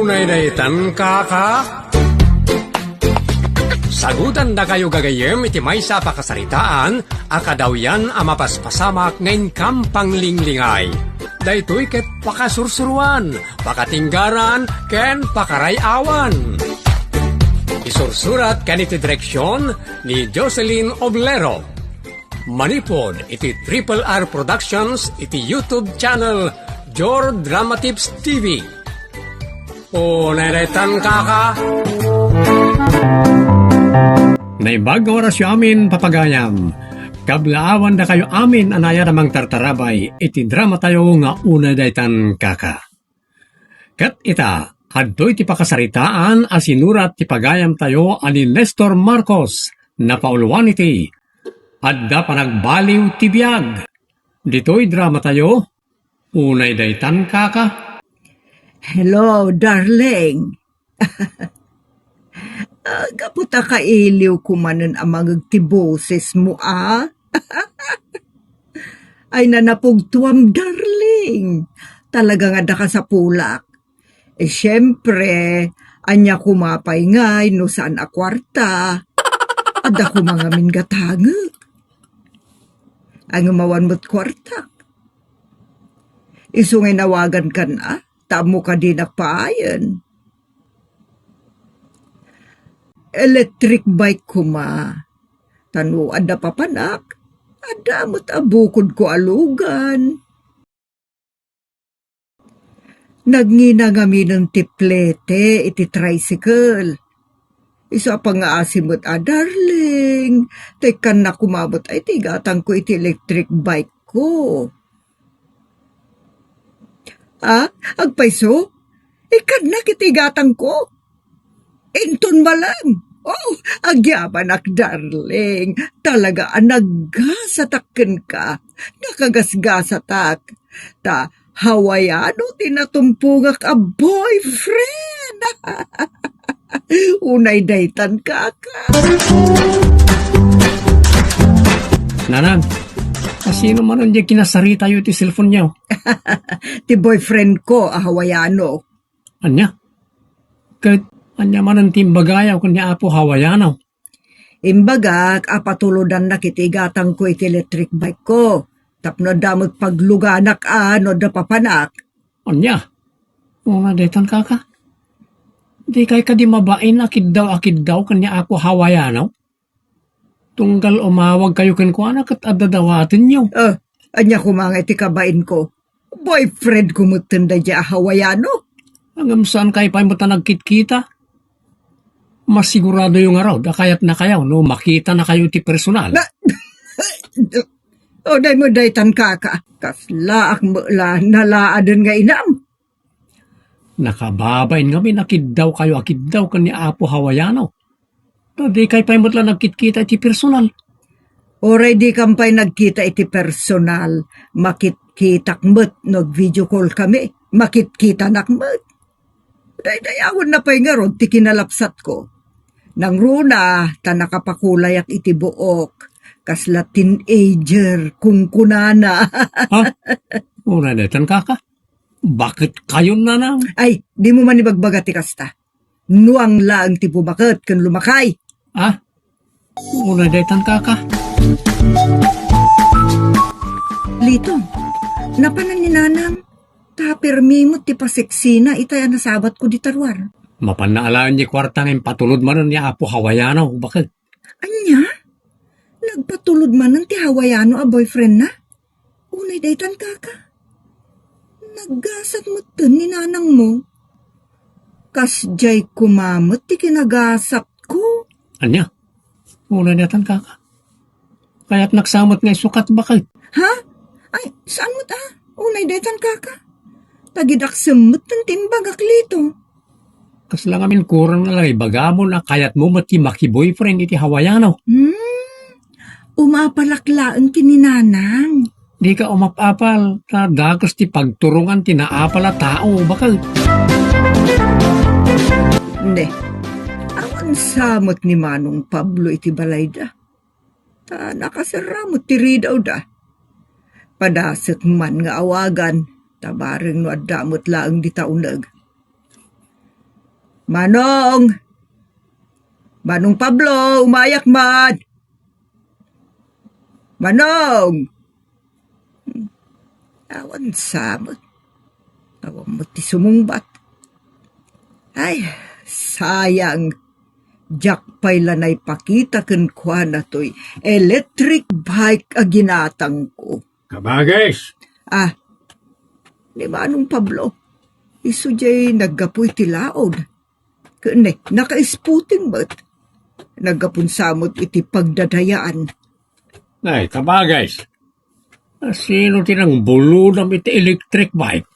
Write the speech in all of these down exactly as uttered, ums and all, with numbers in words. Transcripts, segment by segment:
Unay daytan, kaka? Sagutandakayo gagayyem iti maysa a pakasaritaan a kadawyan a mapaspasamak nga inkam panglinglingay. Daytoy ket pakasursuruan, pakatinggaran, ken pakaray-awan. Isursurat ken iti direksion ni Jocelyn Oblero. Manipud iti Triple R Productions iti YouTube channel Jor Drama Tips T V. Unay daytan, kaka? Naimbag nga orasyo amin, papagayam. Kablaawandakayo amin a naayat a mangtartarabay iti dramatayo nga Unay daytan, kaka. Ket ita, adtoy ti pakasaritaan a sinurat ti pagayamtayo a ni Nestor Marcos, napauluan iti Adda Panagbaliw ti Biag. Ditoy dramatayo, Unay daytan, kaka? Hello, darling. Ah, gapu ta kailiwko manen a mangeg ti bosesmo, a? Ay, nanapugtuam, darling. Talaga nga adda kasapulak. Eh, siempre, ania koma pay ngay no saan a kuarta? Adda koma ngamin gatangek. Ay, ngem awan met kuartak. Isu nga inawagankan, a, ta ammok a dinak paayen. Electric bike koma. Ta no adda papanak, adda met a bukodko a lugan. Nagngina ngaminen ti plete iti tricycle. Isu a pangaasi met a, darling, ta ikkannak koma met iti gatangko iti electric bike ko. A, agpayso? Ikkannak iti gatangko? Inton malem. Oh, agyamanak, darling. Talaga a naggasatak kenka. Nakagasgasatak. Ta Hawaiano ti natumpongak a boyfriend. Unay daytan, kaka. Nanang, asino manen diay kinasaritayo iti cellphone-yo? Ti boyfriend ko a Hawaiano. Ania? Ket ania manen ti imbagayo ken ni Apo Hawaiano? Imbagak a patulodannak iti gatangko iti electric bike ko. Tapno adda met pagluganak a no adda papanak. Ania? Unay daytan, kaka? Dikay kadi mabain a kiddaw a kiddaw ken ni Apo Hawaiano? Tunggal umawagkayo kenkuana ket adda dawatenyo. Ah, ania koma nga iti kabainko? Boyfriendko metten daydiay a Hawaiano. Ngem saankay pay met a nagkitkita? Masiguradoyo ngarud a kayatnakayo no makitanakayo iti personal. Na, unay met daytan, kaka. Kaslaak met la nalaaden nga inam. Nakababain ngamin a kiddawkayo a kiddaw ken ni Apo Hawaiano. Ta dikay pay met la nagkitkita iti personal. Uray dikam pay nagkita iti personal, makitkitak met no ag-video call kami. Makitkitanak met. Daydayawenna pay ngarud ti kinalapsatko. Nangruna ta nakapakulayak iti buok. Kasla teenager, kunkunana. Ha? Unay daytan, kaka? Baket kayon, nanang? Ay, dimo man ibagbaga ti kasta. Nuang laeng ti bumaket ken lumakay. Ah? Unay daytan, kaka? Lito, napanan ni Nanang. Ta permi met ti paseksina itay a nasabatko dita ruar. Mapanna alaen ti kuarta nga impatulod manen ni Apo Hawaiano, baket. Ania? Nagpatulod manen ti Hawaiano a boyfriendna? Unay daytan, kaka. Naggasat metten ni nanangmo. Kasdiay koma met ti kinagasatko. Ania? Unay daytan, kaka. Kayatnak sa met nga isukat, baket. Ha? Ay, saan met a? Unay daytan, kaka. Tagidaksem metten ti imbagak, Lito. Kasla ngamin kurang nga ibagam a kayatmo met ti makiboyfriend iti Hawaiano. Hmm? Umapalak laeng ken ni Nanang. Dika umap-apal, ta dakes ti pagturongan ti naapal a tao, baket. Ne, awan sa met ni Manong Pablo iti balayda. Ta nakaserra met ti ridawda. Padasek man nga awagan, ta bareng no adda met laeng dita uneg. Manong! Manong Pablo, umayak man! Manong! Awan sa met. Awan met ti sumungbat. Ay, sayang. Diak pay la naipakita kenkuana toy electric bike a ginatangko. Kabagis! Ah, ni Manong Pablo. Isu jay naggapu iti laod. Ken ne, nakaisputing met. Naggapu sa met iti pagdadayaan. Ay, kabagis. Sino ti nangbulodam iti electric bike?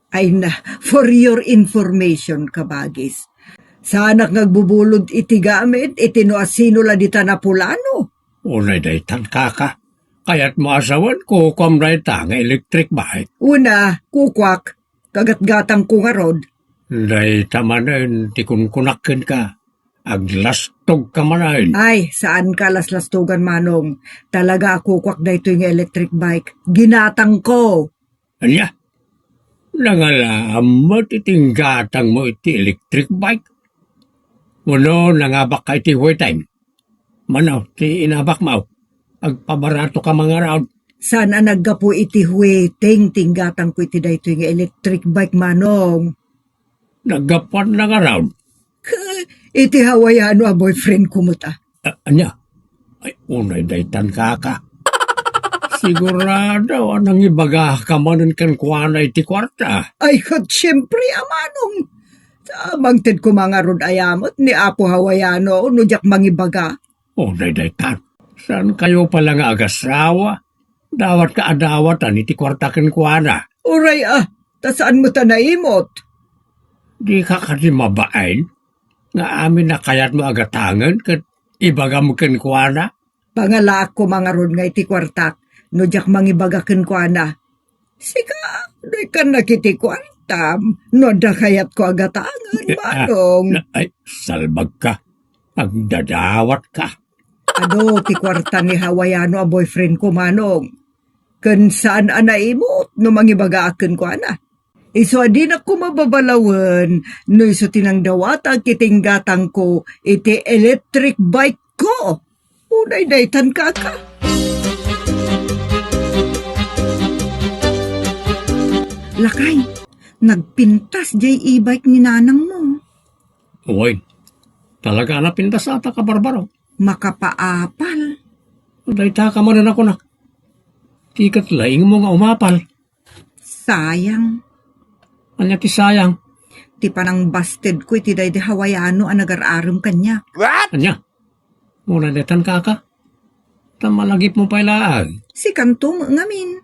Ay na, for your information, kabagis. Saanak nga agbubulod iti gamit, iti no asino la dita napulano. Unay daytan, kaka. Kayatmo a sawen, kukuam dayta nga electric bike. Una, kukuak, kagatgatangko ngarud. Dayta manen ti kunkunak kenka. Aglastogka manen. Ay, saanka laslastogan, Manong. Talaga a kukuak daytoy nga electric bike. Ginatangko. Ania? Nangalaam met iti inggatangmo iti electric bike? Wenno nangabakka iti waiting? Mano ti inabakmo? Agpabaratoka man ngarud. Saan a naggapu iti waiting ti inggatangko iti daytoy nga electric bike, Manong. Naggapuanna ngarud. Iti Hawaiano a boyfriend ko met a. A-, ania? Ay, unay daytan, kaka. Sigurado a nangibagaka manen kenkuana iti kuarta. Ay, ket siempre, a Manong. Ta mangted koma ngarud aya met ni Apo Hawaiano no diak mangibaga. Unay daytan. Saankayo pay la nga agasawa? Dawatka a dawatan iti kuarta kenkuana. Uray a, ta saan met a naimot? Dika kadi mabain nga amin a kayatmo a gatangen ket ibagam kenkuana? Pangalaak koma ngarud nga iti kuartak no diak mangibaga kenkuana. Sika, dikan nakiti kuartam no adda kayatko a gatangen, Manong. Ay, salbagka. Agdadawatka. Adu ti kuarta ni Hawaiano a boyfriend ko, Manong. Ken saan a naimot no mangibagaak kenkuana. Isu a dinak koma babalawen no isu ti nangdawatak iti inggatangko iti electric bike ko. Unay daytan, kaka. Lakay, nagpintas jay e-bike ni nanangmo. Wen, talaga a napintas ata, kabarbaro. Makapaapal. Dayta ka manen a kunak. Ti ket laingmo nga umapal. Sayang. Ania ti sayang? Ti panangbasted ko iti daydi Hawaiano a nagar-arem kaniak. Ania? Mura daytan, kaka? Ta malagipmo pay laeng. Sikanto met ngamin.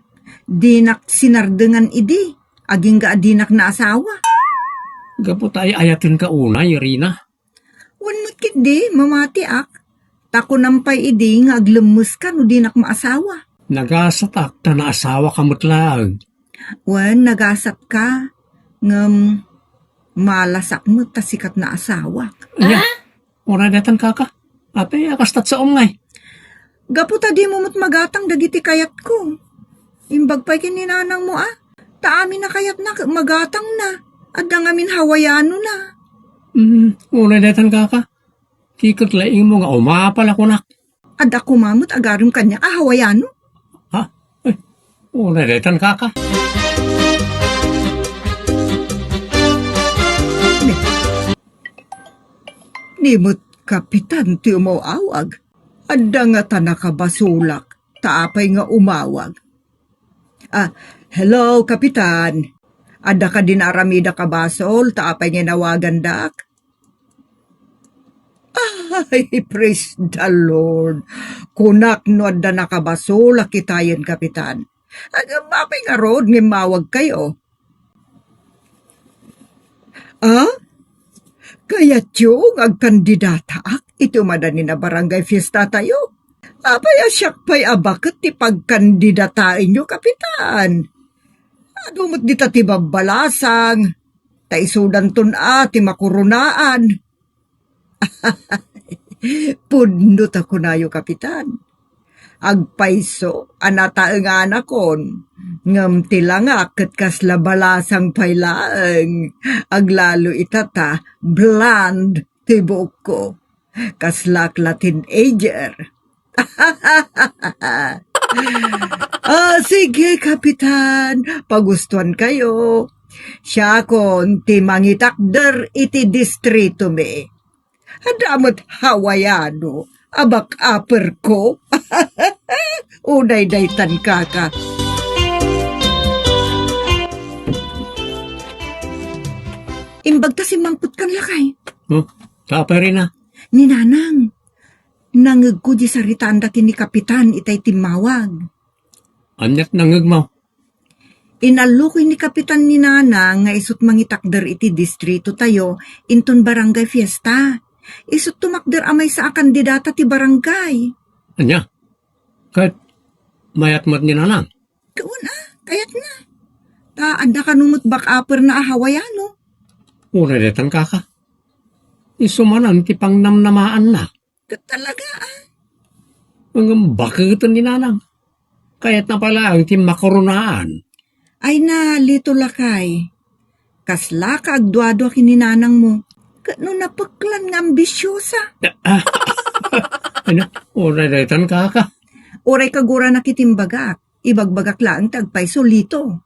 Dinak sinardengan idi. Agingga a dinak naasawa. Gapu ta ay-ayatenka unay, Rina. Wen met ketdi, mamatiak. Ta kunam pay idi nga aglemmeska no dinak maasawa. Nagasatak ta naasawaka met laeng. Wen, nagasatka. Ngem, malasak met ta sikat naasawak. Ania? Uray daytan, kaka. Apay a kastat sa umngay? Gapu ta dimo met magatang dagiti kayatko. Imbag pay ken ni nanangmo a. Ta amin a kayatna ket magatangna. Adda ngamin Hawaianona. Hmm, uray daytan, kaka. Ti ket laingmo nga umapal a kunak. Adda koma met agarem kaniak a Hawaiano. Ha? Ay, uray daytan, kaka. Ni met kapitan ti umaw-awag. Adda ngata nakabasolak, ta apay nga umawag. Ah, hello, kapitan. Adda kadin aramidek a basol, ta apay nga inawagandak? Ay, praise the Lord. Kunak no adda nakabasol a kitayen, kapitan. Agam apay ngarud nga immawagkayo? Ah? Kayatyo nga agkandidataak iti umadanin a barangay fiesta tayo? Apay a siak pay a baket ti pagkandidataenyo, kapitan? Adu met dita ti babbalasang, ta isudanton a ti makuronaan. Pudno ta kunayo, kapitan. Agpayso a nataenganakon, ngem ti langak ket kasla balasang pay laeng. Aglalo ita ta blonde ti buokko. Kaslak la teenager. Ah, sige, Kapitan. Pagustuan kayo. Siakon ti mangitakder iti distritomi. Adda met Hawaiano a back-upper ko. Unay daytan, kaka. Imbag ta simmangpetkan, lakay. Oh, ta, Perina. Ni Nanang, nangegko di saritaanda ken ni Kapitan itay timmawag. Aniat nangegmo? Inallokoy ni Kapitan ni Nanang nga isut' mangitakder iti distritotayo inton barangay fiesta. Isut' tumakder a maysa a kandidata ti barangay. Ania? Ket mayat met ni Nanang? Wen a, kayatna. Ta adda kano met back-upperna a Hawaiano. Unay daytan, kaka. Isu manen ti pangnamnamaanna. Ket talaga, ah. Ngem baketen ni Nanang. Kayatna pay laeng ti makoronaan. Ay na, Lito lakay. Kaslaka agduadua ken ni Nanangmo. Ket no napeklan nga ambisiosa. Ah, ah. Ania, unay daytan, kaka. Uray kaguranak iti imbagak. Ibagbagak laeng ti agpayso, Lito.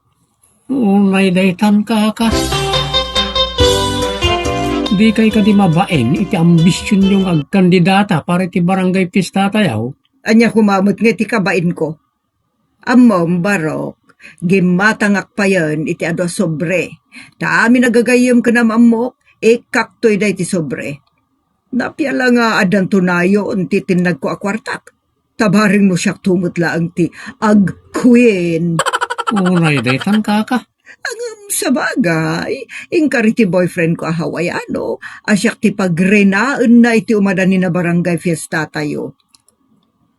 Unay daytan, kaka. Dikay kadi mabain iti ambisionyo nga agkandidata para iti barangay fiestatayo? Ania koma met nga iti kabainko? Ammom, Barok, gimmatangak payen iti adu a sobre. Ta amin a gagayyem ken am-ammok, ikkakto ida iti sobre. Napia la nga addanto nayon ti tinnagko a kuartak. Ta bareng no siakto met laeng ti ag-queen. Unay daytan, kaka. Ngem sabagay, inkari ti boyfriend ko a Hawaiano, a siak ti pagrenaenna iti umadanin a barangay fiestatayo.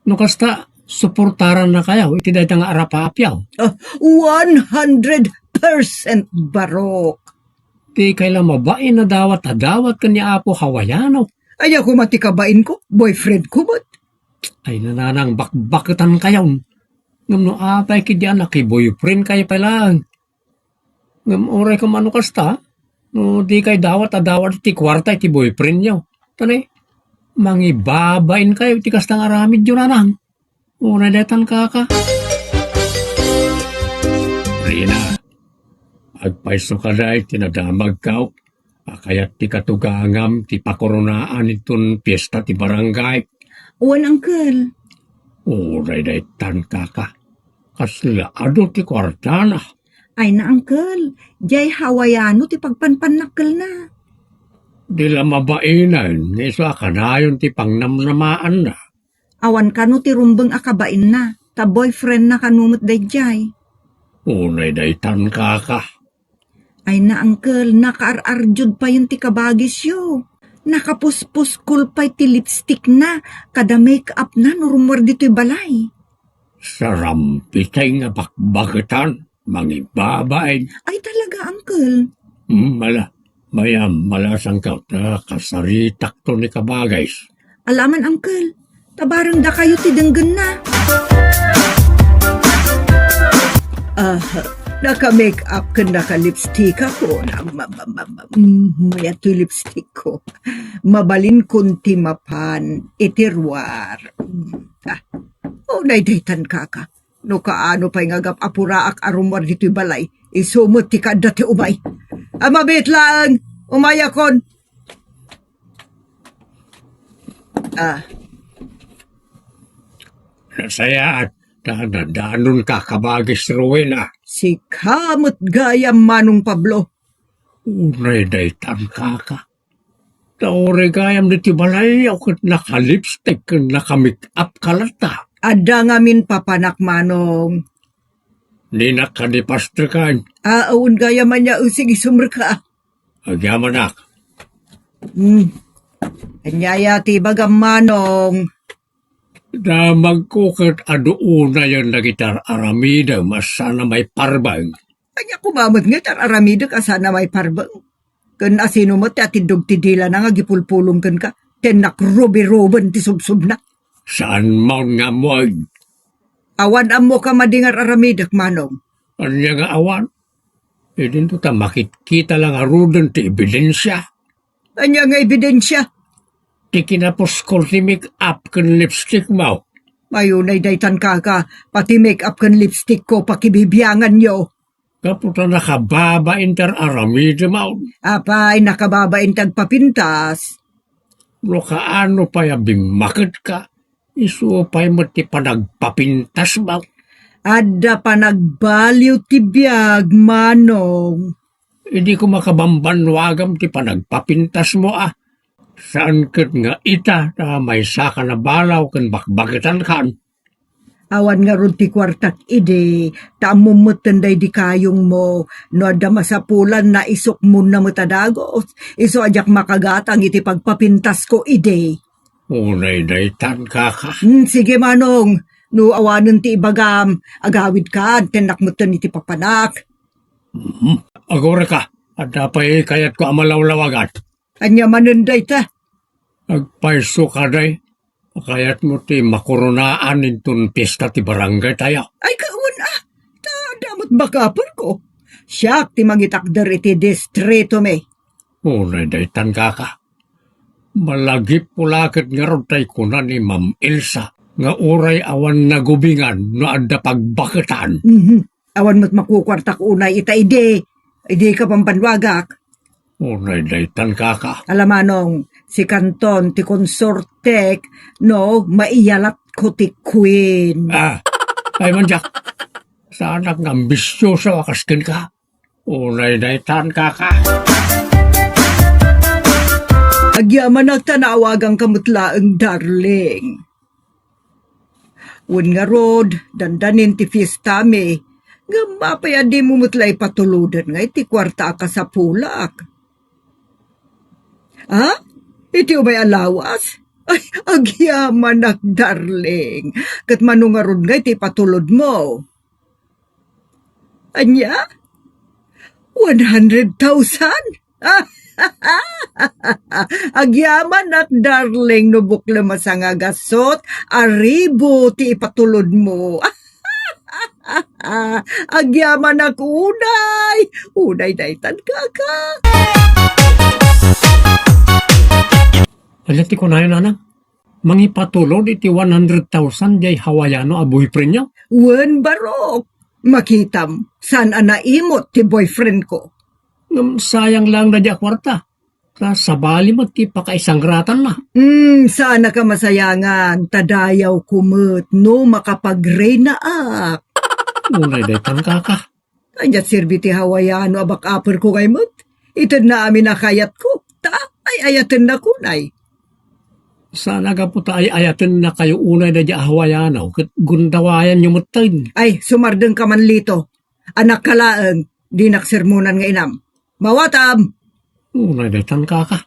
No kasta, suportarannakayo iti dayta nga arapaapyo? Ah, one hundred percent, Barok. Dikay la mabain a dawat a dawat ken ni Apo Hawaiano. Ania koma ti kabainko, boyfriendko met. Ay, Nanang, bakbaketankayon. Ngem no apay ketdi a nakiboyfriendkayo pay laeng. Ngem uray koma no kasta, no dikay dawat a dawat ti kuarta iti boyfriendyo. Ta ne, mangibabainkayo iti kasta nga aramidyo, Nanang. Unay daytan, kaka. Rina, agpayso kadi ti nadamagko a kayat ti katugangam ti pakoronaan inton fiesta ti barangay. Wen, Uncle. Unay daytan, kaka. Kasla adu ti kuartana. Ay na, Uncle. Diay Hawaiano ti pagpanpannakkelna. Di la mabainen nga isu a kanayon ti pangnamnamaanna. Awan kano ti rumbeng a kabainna, ta boyfriendna kano met daydiay. Unay daytan, kaka. Ay na, Uncle, nakaar-ardiud payen ti kabagisyo. Nakapuspuskol pay ti lipstickna kada make-upna no rummuar ditoy balay. Sarampitay nga bakbaketan, mangibabain. Ay, talaga, Uncle? Hmm, ala, mayam, malasangko, ta kasaritakto ni kabagis. Ala man, Uncle. Ta bareng dakayo ti denggenna. Ah, naka-make-up ken naka-lipstick ako. Na, ma, ma, ma, ma, mm, mayat toy lipstickko. Mabalinkon ti mapan iti ruar. Mm, ah. Unay daytan, kaka. No kaano pay nga agap-apuraak a rummuar ditoy balay, isu met ti kaadda ti umay. A, mabiit laeng, umayakon. Ah. Nasayaat, ta nadanonka, kabagis Rowena. Sika met gayam, Manong Pablo. Unay daytan, kaka. Ta uray gayam ditoy balay, ket naka-lipstick ken naka-make-up ka latta. Adda ngamin papanak, Manong. Ninak kadi pastekan. Ah, awan gayam ania, usig isumrek ka. Agyamanak. Hmm. Ania aya ti ibagam, Manong? Damagko ket adu unayen dagiti ar-aramidem a saan a maiparbeng. Ania koma met nga ti ar-aramidek a saan a maiparbeng? Ken asino met ti atiddog ti dilana nga agipulpulong kenka? Ti nakrubiruben ti subsubna. Saan man nga ammoen. Awan ammoka madi nga ar-aramidek, Manong. Ania nga awan? Idinto ta makitkita la ngaruden ti ebidensia. Ania nga ebidensia? Ti kinapuskol ti make-up ken lipstick mo. Ay, unay daytan, kaka, pati make-up ken lipstick ko pakibibianganyo. Gapu ta nakababain ti ar-aramidem. Apay, nakababain ti agpapintas. No kaano pay a bimmaketka, isu pay met ti panagpapintasmo. Adda panagbaliw ti biag, Manong. Idi koma kabambannuagam ti panagpapintasmo a. Saan ket nga ita ta maysaka nabalaw ken bakbaketankan. Awan ngarud ti kuartak idi, ta ammom metten daydi kayongmo, no adda masapulan, naisukmonna met a dagus, isu a diak makagatang iti pagpapintasko idi. Unay daytan, kaka. Hmm, sige, Manong. No awanen ti ibagam, agawidka, tennak metten iti papanak. Hmm, agurayka, adda pay kayatko a malawlawagan. Ania manen dayta? Agpayso kadi, kayatmo ti makoronaan inton pista ti barangay tayo? Ay, kawan, ah! Ta, adda met bakaperko. Siak ti mangitakder iti distritomi. Unay daytan, kaka. Malagipko la ket ngarud tay kuna ni Ma'am Elsa nga uray awan nagubingan no adda pagbaketan. Mhm. Awan met makukuartak unay ita idi, idi kabambannuagak. Unay daytan, kaka. Ala, Manong, sikanton ti konsortek no maiyalatko ti queen. Ah, ay man diak. Saanak nga ambisyoso a kas kenka. Unay daytan, kaka. Agyamanak ta naawaganka met laeng, darling. Wen ngarud, dandanin ti fiestami, ngem apay a dimo met la ipatuloden nga iti kuarta a kasapulak? Ha? Iti umay a lawas? Ay, agyamanak, darling. Ket mano ngarud nga iti ipatulodmo? Ania? One hundred thousand? Agyamanak, darling, no buklem a sangagasut a ribu ti ipatulodmo. Agyamanak unay. Unay daytan, kaka. Ania ti kunayo, nanang? Mangipatulod iti one hundred thousand diay Hawaiano a boyfriendyo? Wen, barok. Makitam, saan a naimut ti boyfriendko. Ngem sayang laeng daydi a kuarta. Ta sabali met ti pakaisangratanna. Hmm, saan a kamasayangan, ta dayawko met no makapagreynaak. Unay daytan, kaka. Ania ti serbi ti Hawaiano a bakaperko ngay met? Itedna amin a kayatko, ta ay-ayatennak unay. Saan a gapu ta ay-ayatennakayo unay daydi a Hawaiano ket gundawayanyo metten. Ay, sumardengka man, Lito. Anakka laeng, dinak sermonan nga inam. Mawatam! Unay daytan, kaka.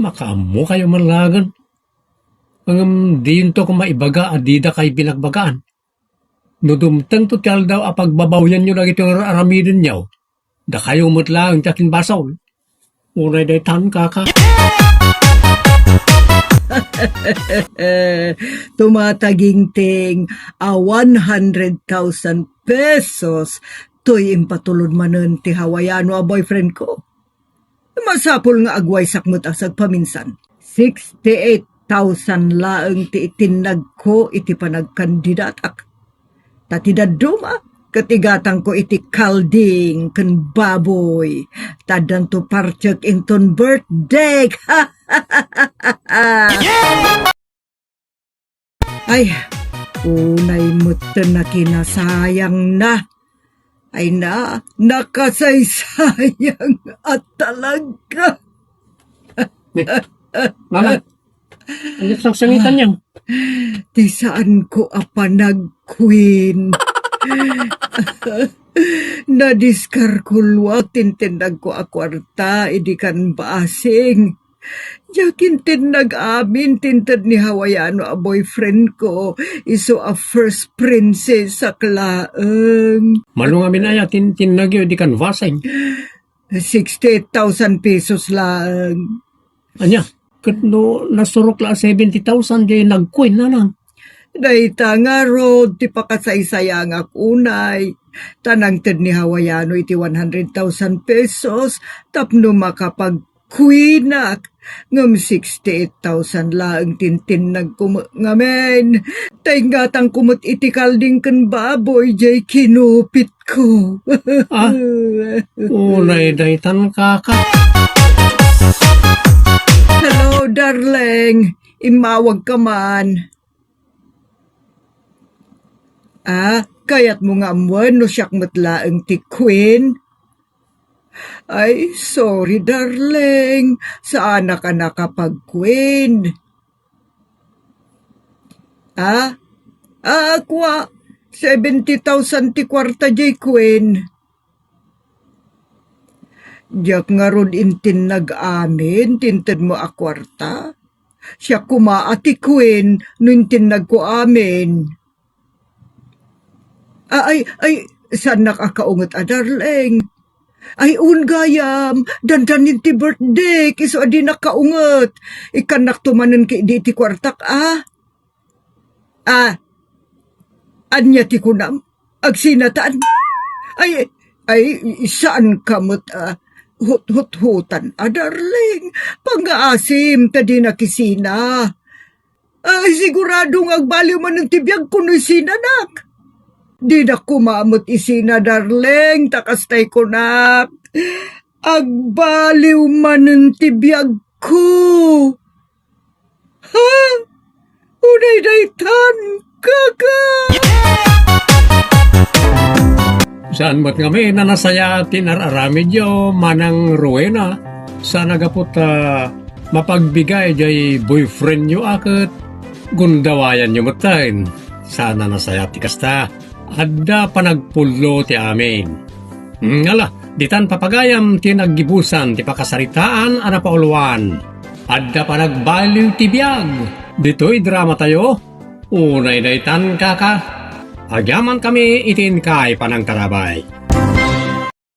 Makaammokayo man laengen. Ngem diyonto koma ibaga a didakay binagbagaan. No dumtengto ti aldaw a pagbabawyanyo dagiti ar-aramidenyo, dakayo met laeng ti akinbasol. Unay daytan, kaka. Tumatagingting a one hundred thousand pesos toy impatulod manen ti Hawaiano a boyfriendko. Masapul nga agwaysak met a sagpaminsan. Sixty-eight thousand laeng ti itinnagko iti panagkandidatak. Ta ti dadduma, ket igatangko iti kalding ken baboy. Ta addanto partiek inton birthday. Ay, unay metten a kinasayangna. Ay na, nakasaysayang a talaga. Ni, Mama, ano ti sangsangitanyo? Ti saanko a panagqueen. Nadiskarkuluak ti intindagko a kuarta idi kan basing. Diak intinnag amin ti inted ni Hawaiano a boyfriendko, isu a first princess a laeng. Mano ngamin aya ti intindagyo idi kan basing? Sixty-eight thousand pesos laeng. Ania, ket no nasurok la a seventy thousand diay nagqueen, nanang? Dayta ngarud ti pakasaysayangak unay. Ta nangted ni Hawaiano iti one hundred thousand pesos tapno makapag-queenak. Ngem sixty-eight thousand laeng ti intinnagko met ngamin. Ta inggatangko met iti kalding ken baboy jay kinupitko. Ah, unay daytan, kaka. Hello, darling. Immawagka man. Ah, kayatmo nga ammoen no siak met laeng ti queen? Ay, sorry, darling. Saanak a nakapag-queen. Ah? Ah, kua, seventy thousand ti kuarta jay queen. Diak ngarud intinnag amin ti intedmo a kuarta. Siak koma a ti queen no intinnagko amin. Ah, ay, ay, saannak a kaunget a darling. Ay, un gayam, dandanin ti birthday, isu a dinak kaunget. Ikkannakto manen ketdi iti kuartak, a. Ah, ania ti kunam? Agsinatan? Ay, ay, saanka met a huthuthutan a, darling. Pangngaasim ta dinak isina. Ay, sigurado nga agbaliw manen ti biagko no isinanak. Dinak koma met isina, darling, ta kastay kunak. Agbaliw manen ti biagko. Ha? Unay daytan, kaka! Saan met ngamin a nasayaat ti inar-aramidyo, Manang Rowena? Saan a gapu ta mapagbigay jay boyfriendyo a ket gundawayanyo metten? Saan a nasayaat ti kasta. Adda panagpullo ti amin. Hmm, ala, ditan papagayam ti naggibusan ti pakasaritaan a napauluan. Adda panagbaliw ti biag. Ditoy dramatayo, unay daytan, kaka. Agyamankami iti inkay panangtarabay.